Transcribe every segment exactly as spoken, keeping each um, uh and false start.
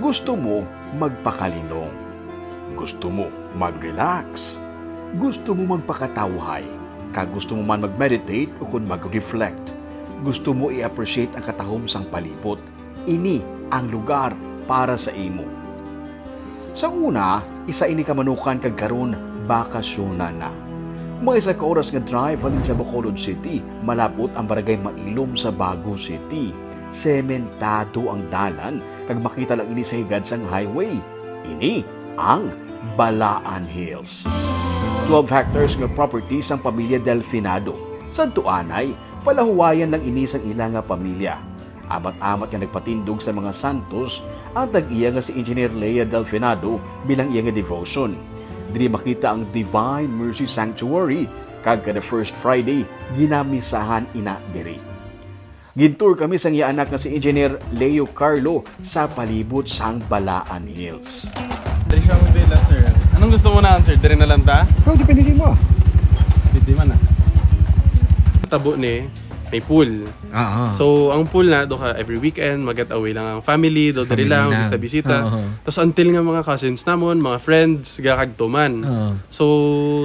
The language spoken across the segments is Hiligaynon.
Gusto mo magpakalinong? Gusto mo mag-relax? Gusto mo magpakatawhay? Kag gusto mo man mag-meditate o kon mag-reflect? Gusto mo i-appreciate ang katahom sang palibot? Ini ang lugar para sa imo. Sa una, isa ini ka Manukan kag karon, bakasyonan na. Mga isa ka oras nga drive halin sa Bacolod City, malab-ot ang Barangay Mailom sa Bago City. Sementado ang dalan, kag makita lang ini sa higad sang highway. Ini ang Balaan Hills. Twelve hectares nga property sang pamilya Delfinado. Sadto anay, palahuwayan lang ini sang ila nga pamilya. Amat-amat nga nagpatindog sa mga santos ang tag-iya nga si Engineer Lea Delfinado bilang iya nga devotion. Diri makita ang Divine Mercy Sanctuary, kag kada first Friday, ginamisahan ina diri. Gintour kami sang iya anak nga si Engineer Leo Carlo sa palibot sang Balaan Hills. Dali siyang villa, sir. Anong gusto mo na, sir? Diri na lang ta? Ikaw, depende sa imo, ah. Pwede man, ah. Tabo ni, may pool. Ah, ah. So, ang pool na, do ka every weekend, mag-get away lang ang family, do Sa diri family lang, lang. Bista-bisita. Oo. Tas until nga mga cousins namon, mga friends, gakagto man. Oo. So,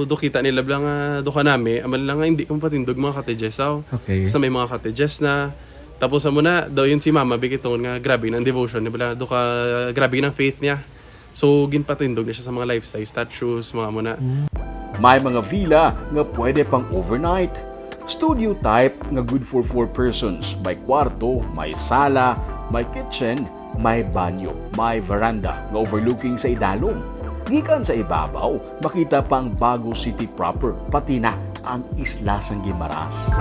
do kita nila bala nga, do ka nami, aman lang nga hindi ko mapatindog mga cottages, aw. Okay. Basta may mga cottages na. Tapos, amo na, daw yun si mama, bigay tungod nga, grabe na ang devotion niya bala, do ka, grabe na ang faith niya. So, ginpatindog na siya sa mga life-size statues, mga amo na. May mga villa nga pwede pang overnight. Studio type nga good for four persons. May kwarto, may sala, may kitchen, may banyo, may veranda nga overlooking sa idalom. Gikan sa ibabaw, makita pa ang Bago City proper, pati na ang Isla sang Guimaras.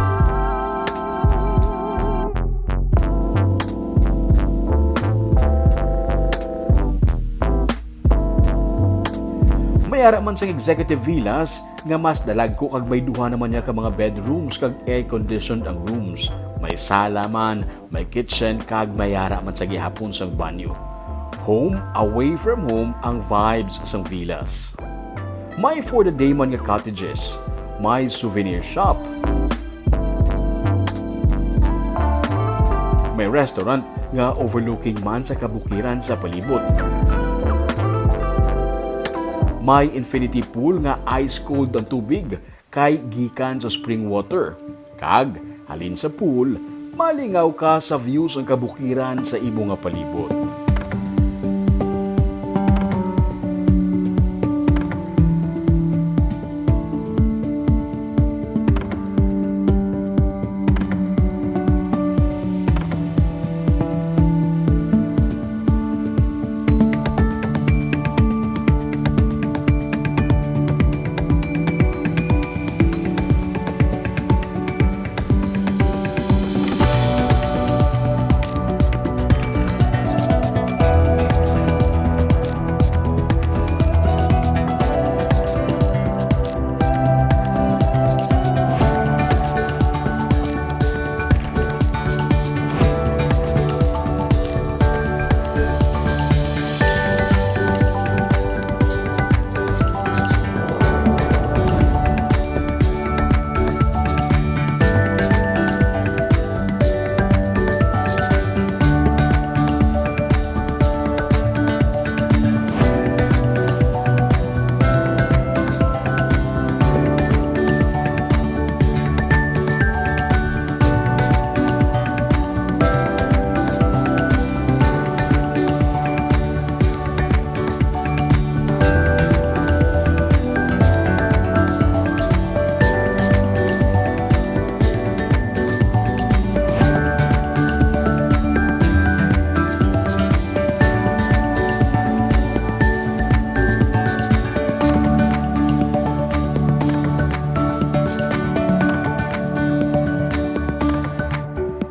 May ara man sang executive villas nga mas dalagko kag may duha naman niya ka mga bedrooms kag air-conditioned ang rooms. May sala man, may kitchen, kag may ara man sa gihapon sang banyo. Home away from home ang vibes sang villas. May for the day man nga cottages, may souvenir shop, may restaurant nga overlooking man sa kabukiran sa palibot. May infinity pool nga ice cold ang tubig kay gikan sa spring water. Kag halin sa pool, malingaw ka sa views ang kabukiran sa imo nga palibot.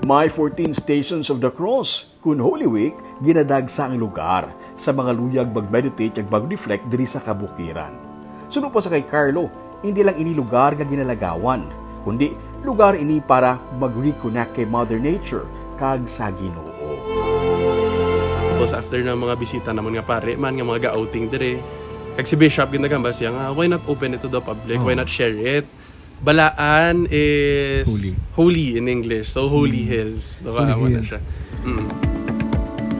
May fourteen Stations of the Cross. Kun Holy Week, ginadagsa ang lugar sa mga luyag mag-meditate kag mag-reflect diri sa kabukiran. Suno pa sa kay Carlo, hindi lang ini lugar nga ginalagawan, kundi lugar ini para mag-reconnect kay Mother Nature kag sa Ginoo. Tapos after ng mga bisita namon nga pare man, nga mga ga-outing dire, kag si Bishop, ginagamba siya nga, "Why not open it to the public? Why Oh. not share it?" Balaan is Holy. holy in English. So, Holy Mm. Hills. Diba? Holy Amo na Hills. siya. Mm.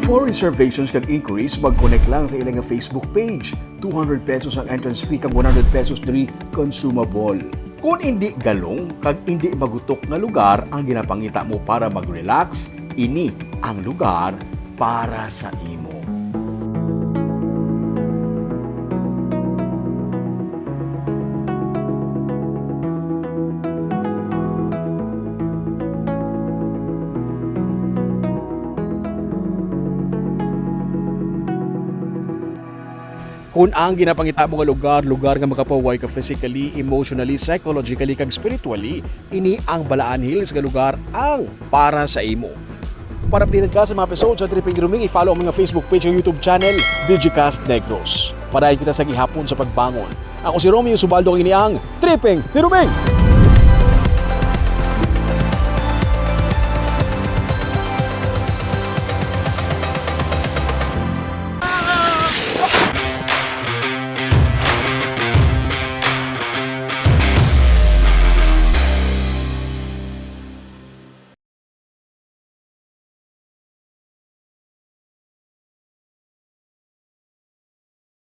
For reservations kag inquiries, mag-connect lang sa ilang Facebook page. Two hundred pesos ang entrance fee kag one hundred pesos diri consumable. Kung indi galong kag indi magutok nga lugar ang ginapangita mo para mag-relax, ini ang lugar para sa imo. Kung ang ginapangita mo nga lugar, lugar nga makapahuway ka physically, emotionally, psychologically, kag spiritually, ini ang Balaan Hills nga lugar ang para sa imo. Para updated ka sa mga episode sa Tripping Ruming, i-follow ang mga Facebook page ug YouTube channel, Digicast Negros. Padayon kita sa gihapon sa pagbangon. Ako si Romeo Subaldo, ang ini ang Tripping ni Ruming!